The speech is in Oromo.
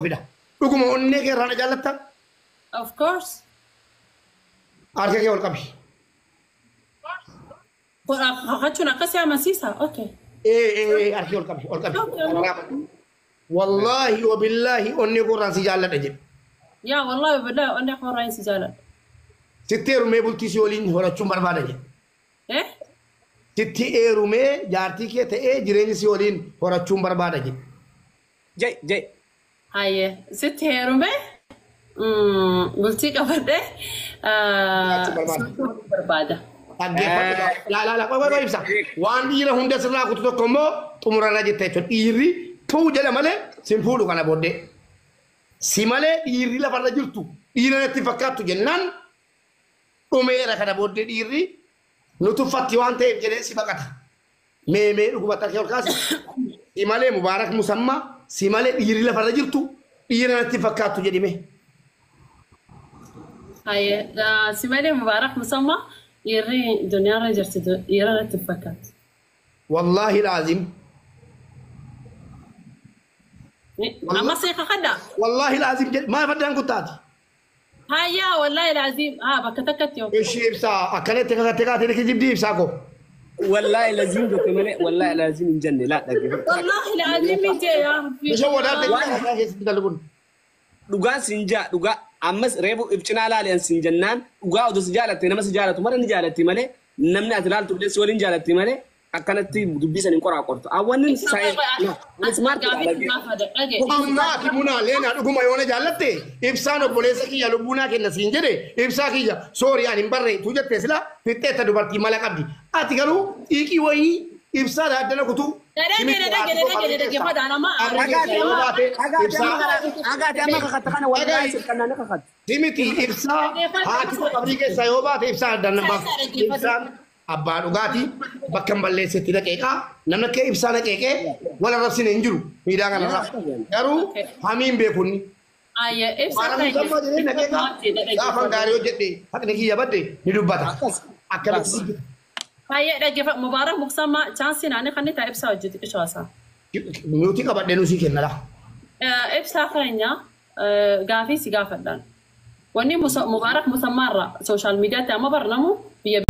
Fida. Dhuguma onnee kee irraa na jaallatta? Of course. Harka kee ol qabi. Kakachuun akkasii amansiisa? Okay. Ee ee, harka kee ol qabi, ol qabi. Wallaahi wabillaahi onnee koo irraan si jaalladha jedhe. Yaa wallaahi billaahi onnee koo irraan si jaaladha. Sitti heerumee bultii si waliin horachuun barbaada jedhe. Eh? Sitti heerumee jaartii kee ta'ee jireenya si waliin horachuun barbaada jedhe. Jai jai. Hayyee, sitti heerumee bultii qabadhee Jiraachuu barbaada. Dhaggeeffadhu. Laa laa laa, qoy qoy, ibsa. Waan dhiira hunda sirraa kutu tokko immoo xumurarra jetta jechuudha. Dhiirri tuu jedha malee sin fuudhu kana booddee. Si malee dhiirri lafarra jirtu dhiira natti fakkaattu jennaan dhumeera, kana booddee dhiirri nu tuffatti waan ta'eef jedhee si baqata. Mee mee, dhugumatti harka ol kaasi. Si malee, Mubaarak Musammaa, si malee dhiirri lafarra jirtu dhiira natti fakkaattu jedhime. Hayyee, si malee, Mubaarak Musammaa, dhiirri duniyaarra jirti dhiira natti fakkaatu. Wallaahi laazim. Amma si kakadha. Wallaahi laazim jedhe, maal faddaan kuttaati? Hayyaa, wallaahi laazim haa bakka takkatti yoo. Ishii ibsaa akkanatti kakattee kaatee kijibdii ibsaa koo. Wallaahi laziim jette malee wallaahi laziim hin jenne, laa dhaggeeffadhu. Wallaahi laazim hin jee yaa Rabbi. Bishaan wadaatti keessatti dalguun. Dhugaan siin jaa, dhugaa ammas reefu if cinaa laali siin jennaan, dhugaa odoo si jaalatte nama si jaalatu mara ni jaalatti malee, namni ati laaltu illee si waliin jaalatti malee, akkanatti dubbii san hin qoraa qortu. Awwanni smart. Ammaa munaa leenaa, dhuguma yoona jaallatte, ibsaan obboleessa kiyya lubbuunaa kenna siin jedhe, ibsaa kiyya soorii ani hin barre tu jettee sila fixxeetta, dubartii mala qabdi. Ati garuu xiiqii wayii ibsaa daaddana kutuu. Agaati amma kakatta kana wallaahi sirkannaa ni kakatta. Simiti, ibsaa haati qabrii keessaa yoo baate ibsaa addaan baaf. Ibsaan abbaa dhugaatii bakka hin balleessetti dhaqeeqaa, namni akka ibsaa dhaqeeqee wal arrabsine hin jiru miidhaa kanarraa. Garuu hamiin beekunni. Ibsaa. Waan musammaa jedhee dhaqeeqaa, gaafan gaarii hojjedhe haqni kiyya badde ni dubbata. Akkamitti dubbata? Hayyee, dhaggeeffadhu, Mubaarak Musammaa, chaansii naannoo kan ta'e ibsaa hojjetu qishoosaa. Nuti qabadhee nu sii kennala. Ibsaa keenya, gaafii si gaafadhaan. Wanni Mubaarak Musammaarra social mediatti amma barnamu biyya